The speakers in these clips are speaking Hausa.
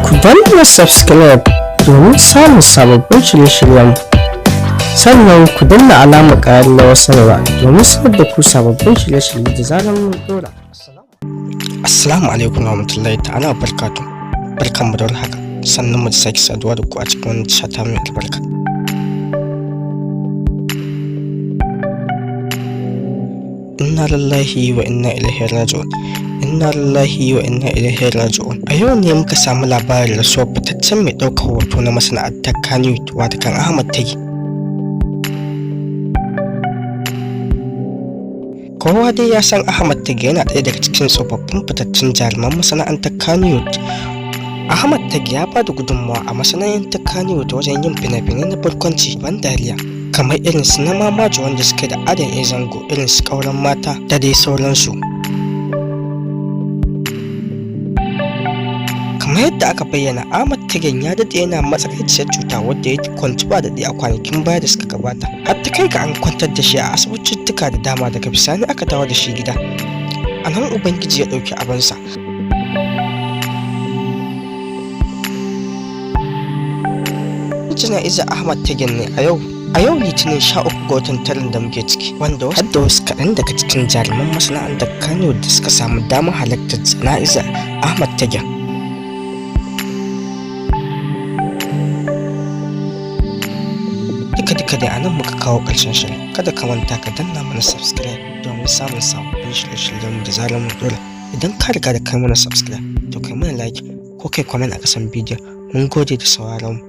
Ku danna subscribe domin samun sababbin shirye-shiryenmu. Sannan ku danna alamar ƙararrawar sanarwa domin sanar da ku sababbin shirye-shirye da zarar mun ɗora. Assalamu alaikum warahmatullahi ta'ala barkatu. Barkanmu da warhaka. Sannan mu da sake saduwa da ku a cikin wannan tasha ta mai albarka. Inna lillahi wa inna ilaihi raji'un. Inna lillahi wa inna ilaihi raji'un. A yau ne muka samu labarin rasuwar fitaccen mai ɗaukar hoto na masana'antar Kannywood, watakan Ahmad Tagi. Kowa dai ya san Ahmad Tagi yana ɗaya daga cikin tsofaffin fitattun jaruman masana'antar Kannywood. Ahmad Tagi ya ba da gudunmawa a masana'antar Kannywood wajen yin fina-finai na barkwanci, ban dariya, kamar irin su na Mamajo wanda suka da Adam A. Zango, irin su Ƙauren Mata da dai sauransu. Kamar yadda aka bayyana, Ahmad Tagen ya daɗe yana matsakaiciyar cuta wadda ya kwanci ba daɗi a kwanakin baya da suka gabata, har ta kai ga an kwantar da shi a asibitittuka da dama. Daga bisani aka dawo da shi gida. A nan Ubangiji ya ɗauki abinsa. Jana'izar Ahmad Tagen ne a yau Litinin 13 ga watan tarin da muke ciki, wanda har da wasu kaɗan daga cikin jaruman masana'antar Kano da suka samu damar halartar jana'izar Ahmad Tagen. Duka duka dai anan muka kawo ƙarshen shirin. Kada ka manta ka danna mana subscribe domin samun sababbin shirye-shiryen da zarar mun dora. Idan ka riga da kai mana subscribe, to kai mana like ko kai comment a ƙasan bidiyon. Mun gode da sauraron mu.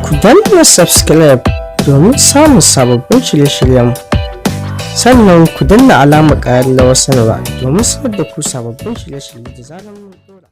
Ku danna subscribe domin samun sababbin shirye-shiryenmu. Sannan ku danna alamar ƙararrawar sanarwa domin sanar da ku sababbin shirye-shirye da zarar mun ɗora.